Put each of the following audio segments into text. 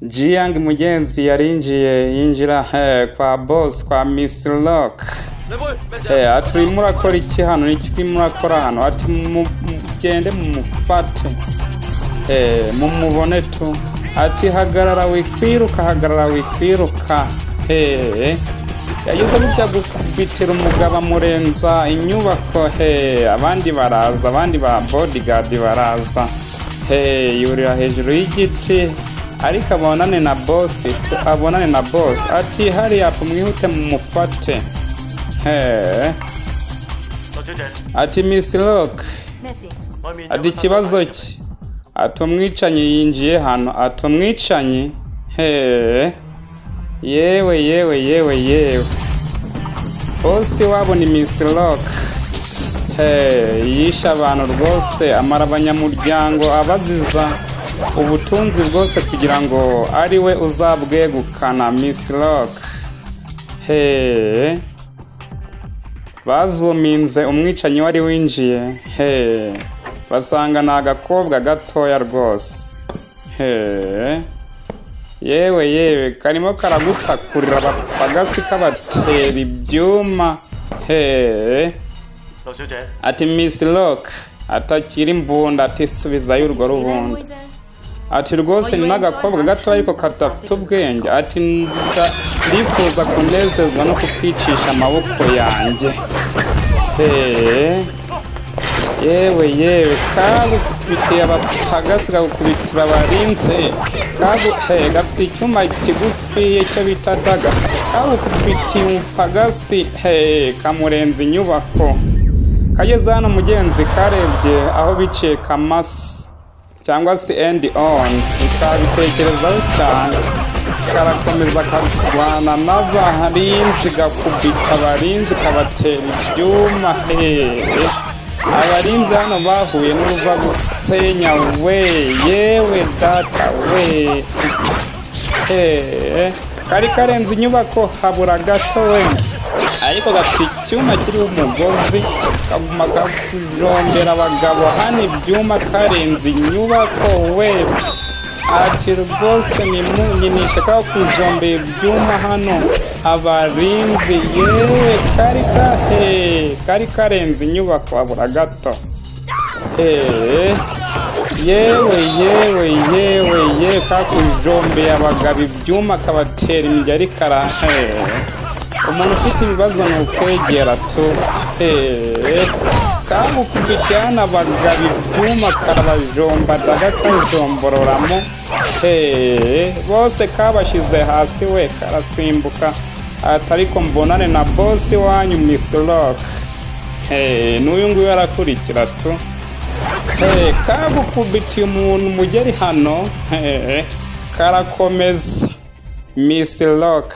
Jiang mugenzi yarinjiye, yinjira kwa boss, kwa Miss Rock. 你妹咩事？ Ati: "Urimo urakora iki hano? Niki urimo urakora hano?" Ati: "Mugende mumufate, mumubone tu." Ati: "Hagarara, wikwiruka, hagarara, wikwiruka." Yageze gutya gukubitira umugabo, amurenza inyubako. Abandi baraza, abandi ba bodyguard baraza. Yurira hejuru y'igiti, ariko abonane na boss tu, abonane na boss. Ati: "Hariya mwihute mumufate." 羅小姐， Ati: "Miss Rock." 咩事？ 外面 Ati: "Ikibazo ki?" Ati: "Umwicanyi yinjiye hano." Ati: "Umwicanyi?" Yewe, yewe, yewe, yewe, boss wabo ni Miss Rock. Yishe abantu rwose, amara abanyamuryango, abaziza ubutunzi bwose kugira ngo ari we uzabwegukana. Miss Rock. Bazuminze umwicanyi wari winjiye. Basanga ni agakobwa gatoya rwose. Yewe, yewe, karimo karagutakurira abapagasi, kabatera ibyuma. 羅小姐， Ati: "Miss Rock." Atakira imbunda. Ati: "Subizayo urwo rubunda." 妹啫。 Ati: "Rwose ni n'agakobwa gato, ariko kadafite ubwenge." Ati: "Ndifuza kunezezwa no kukicisha amaboko yanjye." Yewe, yewe, kagukubitiye abapagasi, kagukubitira abarinze, kagu he gafite icyuma kigufi cyo bita dagger, kagukubitiye umupagasi. Kamurenza inyubako. Kageze hano mugenzi, karebye aho biciye Kamasi cyangwa se end on, ikabitekerezaho cyane, karakomeza karwana n'abarinzi, gakubita abarinzi, kabatera ibyuma. Abarinzi hano bahuye n'uruva gusenya we. Yewe data we! Kari karenze inyubako, habura gato we, ariko gafite icyuma kiriho umugozi, kaguma kakujombera abagabo hano ibyuma, karenze inyubako we. Ati: "Rwose nimunyinishe." Kakujombeye ibyuma hano abarinzi. Yewe, kari kahe, kari karenze inyubako, habura gato. Yewe, yewe, yewe, yewe, kakujombeye abagabo ibyuma, kabatera imigeri, karahe. Umuntu ufite ibibazo ni ukwegera tu. Kagukubitiye hano abagabo ibyuma, karabajomba daga, kajombororamo. Bose kabashyize hasi we, karasimbuka. Ati: "Ariko mbonane na boss wanyu Miss Rock." N'uyu nguyu arakurikira tu. Kagukubitiye umuntu umugeri hano. Karakomeza. Miss Rock,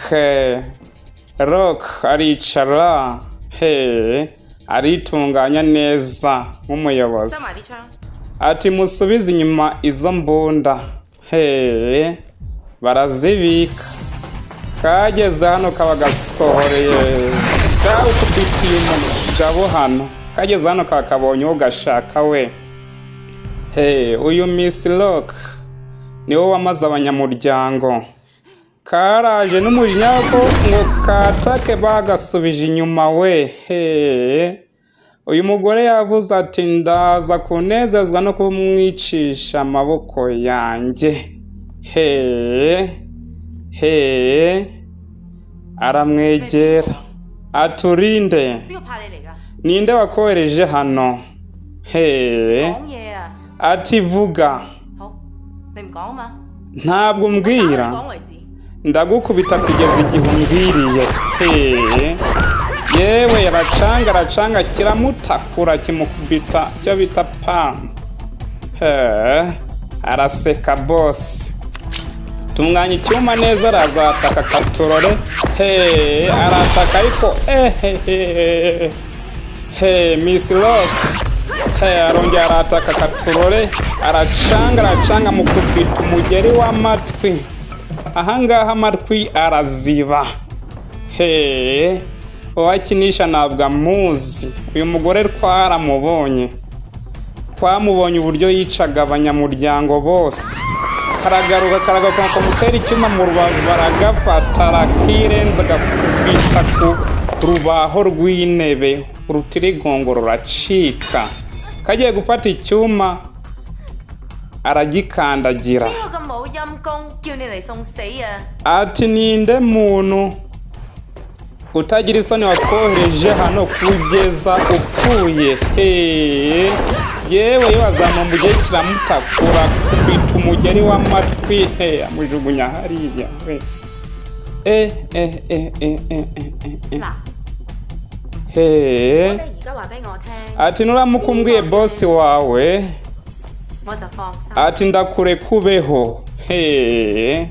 Rock aricara, aritunganya neza nk'umuyobozi. 收埋啲槍。 Ati: "Musubize inyuma izo mbunda." Barazibika. Kageze hano kaba gasohoreye, kawukubitiye umugabo hano. Kageze hano kaba kabonye uwo gashaka we. Uyu Miss Rock niwe wamaze abanyamuryango. Karaje n'umujinya ko ngo katake, bagasubije inyuma we. Uyu mugore yavuze ati: "Ndaza kunezezwa no kumwicisha amaboko yanjye." Aramwegera, aturinde. 邊個派你嚟㗎？ Ninde wakohereje hano? 講嘢啊！ Ati: "Vuga." 好，你唔講啊嘛？ Ntabwo umbwira. 打到你講為止。 Ndagukubita kugeza igihe umbwiriye. Yewe, aracanga, aracanga, kiramutakura, kimukubita icyo bita pamu. Araseka boss. Tunganya icyuma neza, arazataka katurore. Arataka ariko ehehe. Miss Rock. Arongera arataka katurore, aracanga, aracanga, mukubita umugeri w'amatwi. Ahangaha amatwi araziba. Uwakinisha ntabwo amuzi. Uyu mugore twaramubonye. Twamubonye uburyo yicaga abanyamuryango bose. Karagaruka, karagaruka, kamutera icyuma mu rubavu, aragafata, arakirenza, agakubita ku rubaho rw'intebe, urutirigongo ruracika. Kagiye gufata icyuma, aragikandagira. 邊個咁冇陰功，叫你嚟送死啊？ Ati ninde muntu utagira isoni wakohereje hano kugeza upfuye? He, yewe yewe, azamura umugeri, kiramutakura, kubita umugeri w'amatwi, he, amujugunya hariya we. E e e e e e e e. 嗱， He. 你而家話俾我聽， Ati nuramuka umbwiye bosi wawe, 我就放心。 ati ndakurekubeho. He,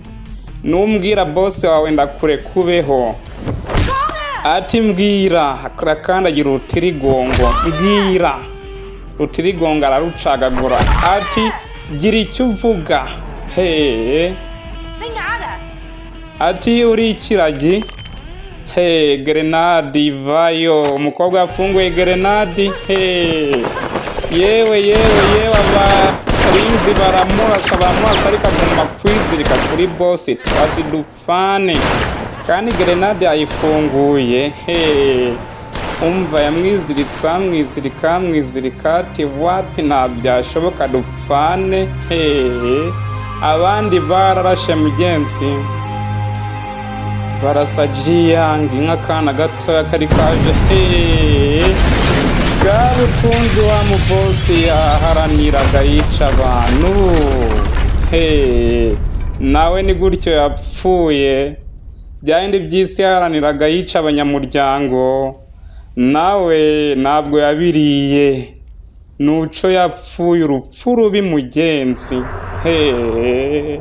numbwira bosi wawe ndakurekubeho. Ati mbwira. Arakandagira urutirigongo, mbwira. Rutirigongo ararucagagura. Ati gira icyo uvuga. He. 你啞㗎？ Ati uri ikiragi. He, gerenadi ivayo, umukobwa yafunguye gerenadi. He, yewe yewe yewe, abarinzi baramurasa, baramurasa, ariko aguma kwizirika kuri bosi, ati dupfane. Kandi gerenade yayifunguye. He, umva, yamwiziritse, amwizirika, amwizirika, ati wapi, nta byashoboka, dupfane. He, abandi bararashe mugenzi, barasa jiyangi nk'akana gatoya kari kaje. He, bwa butunzi wa mubosi yaharaniraga yica abantu, he, nawe ni gutyo yapfuye. Bya bindi by'isi yaharaniraga yica abanyamuryango, nawe ntabwo yabiriye, nuco yapfuye urupfu rubi mugenzi. He.